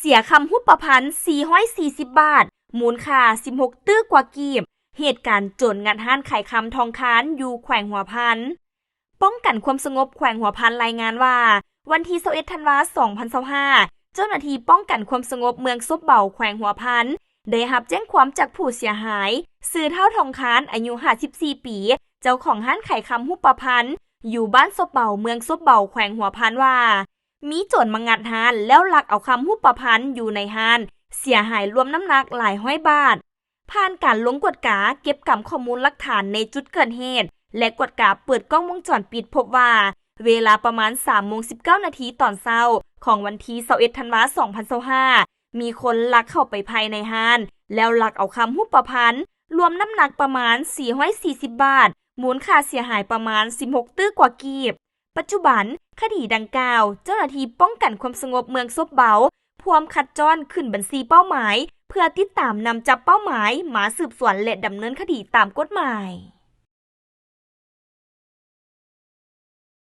ເສຍຄຳຮູບປະພັນ ສີ່ຮ້ອຍສີ່ສິບ ບາດ, ມູນຄ່າ ສິບຫົກ ຕື້ກວ່າກີບ. ເຫດການໂຈນງັດຮ້ານຂາຍຄຳທອງຄານຢູ່ແຂວງຫົວພັນ. ປ້ອງກັນຄວາມສະຫງົບແຂວງຫົວພັນລາຍງານວ່າ ວັນທີ ຊາວເອັດ ທັນວາ ສອງພັນຊາວຫ້າ ເຈົ້າໜ້າທີ່ປ້ອງກັນຄວາມສະຫງົບເມືອງສົບເບົາ ແຂວງຫົວພັນ ໄດ້ຮັບແຈ້ງຄວາມຈາກຜູ້ເສຍຫາຍ ຊື່ ທ້າວ ທອງຄານ ອາຍຸ ຫ້າສິບສີ່ ປີ ເຈົ້າຂອງຮ້ານຂາຍຄຳຮູບປະພັນ ຢູ່ບ້ານສົບເບົາ ເມືອງສົບເບົາ ແຂວງຫົວພັນວ່າ ມີໂຈນມາງັດຮ້ານ ແລ້ວລັກເອົາຄຳຮູບປະພັນຢູ່ໃນຮ້ານ ເສຍຫາຍລວມນ້ຳໜັກຫຼາຍຮ້ອຍບາດ. ຜ່ານການລົງກວດກາເກັບກຳຂໍ້ມູນຫຼັກຖານໃນຈຸດເກີດເຫດ ແລະ ກວດກາເປີດກ້ອງວົງຈອນປິດ ພົບວ່າ ເວລາປະມານ ສາມໂມງສິບເກົ້ານາທີຕອນເຊົ້າ ຂອງວັນທີ ຊາວເອັດ ທັນວາ ສອງພັນຊາວຫ້າ ມີຄົນລັກເຂົ້າໄປພາຍໃນຮ້ານ ແລ້ວລັກເອົາຄຳຮູບປະພັນ ລວມນ້ຳໜັກປະມານ ສີ່ຮ້ອຍສີ່ສິບ ບາດ, ມູນຄ່າເສຍຫາຍປະມານ ສິບຫົກ ຕື້ກວ່າກີບ. ປັດຈຸບັນ, ຄະດີດັ່ງກ່າວ ເຈົ້າໜ້າທີ່ປ້ອງກັນຄວາມສະຫງົບເມືອງສົບເບົາ ພວມຄັດຈ້ອນຂຶ້ນບັນຊີເປົ້າໝາຍ ເພື່ອຕິດຕາມນຳຈັບເປົ້າໝາຍມາສືບສວນ ແລະ ດຳເນີນຄະດີຕາມກົດໝາຍ.